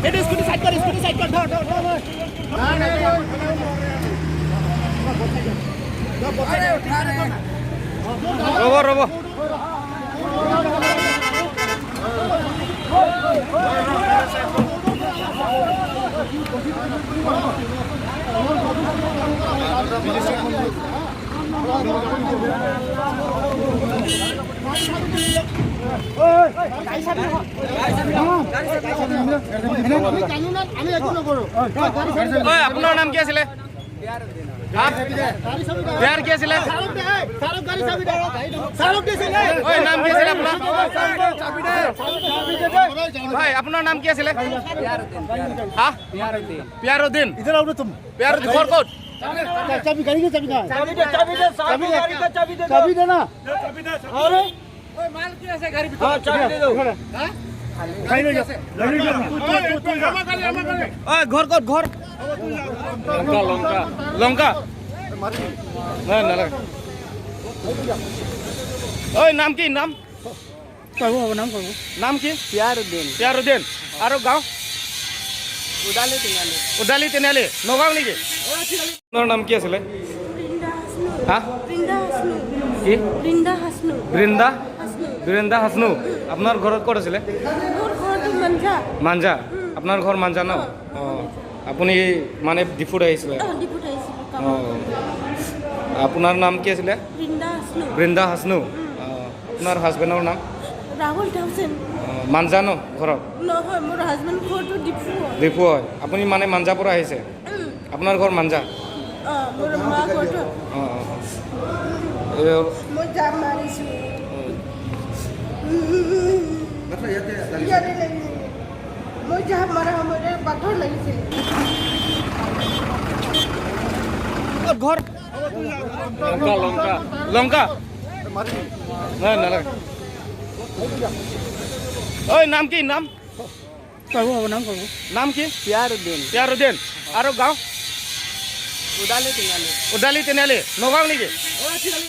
এইটো scooty side কৰ, scooty side কৰ। ধৰ ধৰ ধৰ। ৰ'ব ৰ'ব। ঐ, আপোনাৰ নাম কি আছিলে? হা? বিয়াৰ কি আছিলে? ঐ, নাম কি আছিলে আপোনাৰ? ভাই, আপোনাৰ নাম কি আছিলে? হা, পিয়াৰুদ্দিন। इधर आओ ना तुम। পিয়াৰুদ্দিন, ঘৰ ক'ত? चाबी, गाड़ी की चाबी कहाँ है? चाबी दे, चाबी दे, चाबी दे ना। अरे हाँ, चाबी दे दो। गाड़ी ले जाओ, गाड़ी ले जाओ। तू जा। ঐ, ঘৰ ক'ত? ঘৰ লংকা। লংকা, লংকা। নাই, নালাগে। ঐ, নাম কি? নাম? নাম করবো। নাম কি? পিয়াৰুদ্দিন। পিয়াৰুদ্দিন। আৰু গাঁও? উদালি তিনিআলি। উদালি তিনিআলি, নগাঁও নেকি? আপোনাৰ নাম কি আছিলে? বৃন্দা হাসনু। হা? বৃন্দা হাসনু। কি? বৃন্দা হাসনু। বৃন্দা হাসনু। বৃন্দা হাসনু। আপোনাৰ ঘৰত ক'ত আছিলে? মোৰ ঘৰটো মঞ্জা। মাঞ্জা। আপোনাৰ ঘৰ মাঞ্জা ন? অঁ, আপুনি মানে ডিফুত আহিছিলে? অঁ, ডিপুত আহিছিলোঁ কাম। অঁ, আপোনাৰ নাম কি আছিলে? বৃন্দা হাসনু। বৃন্দা হাসনু। অঁ, আপোনাৰ হাজবেণ্ডৰ নাম? ৰাহুল থাউচেন। অঁ, মাঞ্জা ন ঘৰত? নহয়, মোৰ হাজবেণ্ড ঘৰটো ডিফু হয়। ডিফু হয়। আপুনি মানে মাঞ্জাৰ পৰা আহিছে? আপোনাৰ ঘৰ মাঞ্জা? অঁ, মোৰ মা ঘৰটো। অঁ অঁ অঁ। মই জাপ মাৰিছোঁ, ইয়াতে লাগিছে। মই জাপ মৰা সময়তে পাথৰ লাগিছিল। ক'ত ঘৰ? লংকা। লংকা, লংকা। নাই, নালাগে। ঐ, নাম কি? নাম? নাম করবো। নাম কি? পিয়াৰুদ্দিন। পিয়াৰুদ্দিন। আৰু গাঁও? উদালি তিনিআলি। উদালি তিনিআলি, নগাঁও নেকি?